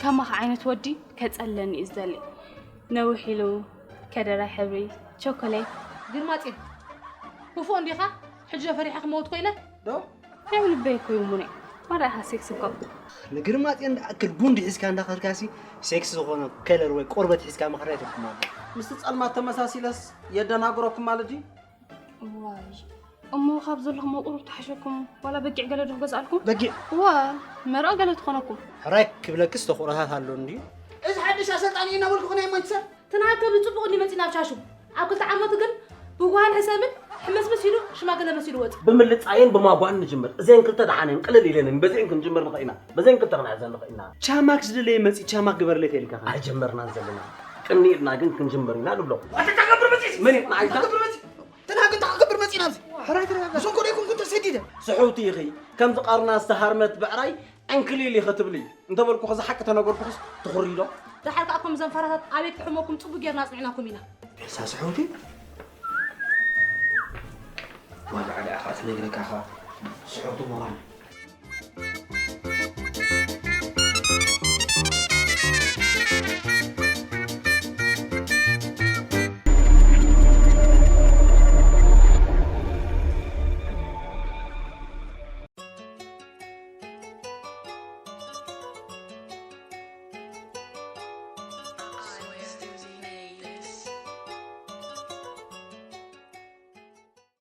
ከማኻ ዓይነት ወዲ ከጸለኒ እዩ ዝደሊ። ነዊሕ ኢሉ፣ ከደራይ ሕብሪ፣ ቸኮሌት። ግርማጼ፣ ክፉእ እንዲኻ? ሕጂ ዶ ፈሪሐ ክመውት ኮይነ? ዶ? ከም ልበይ እኮ እዩ ሙኔ። ማራ ኢኻ ሴክስ እኮ። ንግርማጼ እንዳኣክል ጉንዲ ሒዝካ እንዳኸድካሲ ሴክስ ዝኾነ ከለር ወይ ቆርበት ሒዝካ ምኽራይ ትርጉም ኣሎ። ምስቲ ጸልማት ተመሳሲለስ የደናግረኩም ማለት ድዩ? ዋይ፣ እሞ ካብ ዘለኹም ቁሩብ ተሓሸኩም ዋላ በጊዕ ገለ ዶ ክገዝኣልኩም? በጊዕ? ዋ፣ መርዓ ገለ ትኾነኩም። ሕራይ ክብለክስ ተቑረታት ኣሎ እንድዩ። እዚ ሓድሽ ኣሰልጣኒ ኢና በልኩ ናይ ማንቸስተር። ትናንት ከም ጽቡቕ እንዲ መጺና ኣብ ሻሹ። ኣብ ክልተ ዓመቱ ግን ብጓህን ሕሰምን ሕምስምስ ኢሉ ሽማግለ መሲሉ ወጽ። ብምልጻየን ብማጓን ንጅምር። እዘን ክልተ ደሓነን ቅልል ኢለን በዚአን ክንጅምር ንኽእል ኢና። በዘን ክልተ ክንሕዘን ንኽእል ኢና። ቻማክ ዝደለየ መጺ ቻማክ ግበርለይ ተልካ። ኣይጀመርናን ዘለና። ቅኒ ኢልና ግን ክንጅምር ኢና ንብሎ። ኣታ ተገብር መጺ። ምን ኢልና ኣይታ? ተገብር መጺ። ተናግን ተገብር መጺና ኣብዚ። ሕራይ ተረጋጋ። እዞም ኮደ ይኩን ኩን ተሰዲደ። ስሑቲ ኢኺ። ከምዚ ቃርና ዝተሃርመት ብዕራይ ዕንክሊል ኢኺ ትብሊ። እንተበልኩ ከዚ ሓቂ ተነገርኩ ክስ ትኹሪ ዶ? ደሓር ከኣ ከም ዘንፋራታት ኣቤት ክሕመኩም ጽቡቅ ጌርና ኣጽኒዕናኩም ኢና። ኤልሳ ስሑቲ። ወላ ዓዲ ኣኻ ትነግረካ ኻ ስሑቲ ምዃን።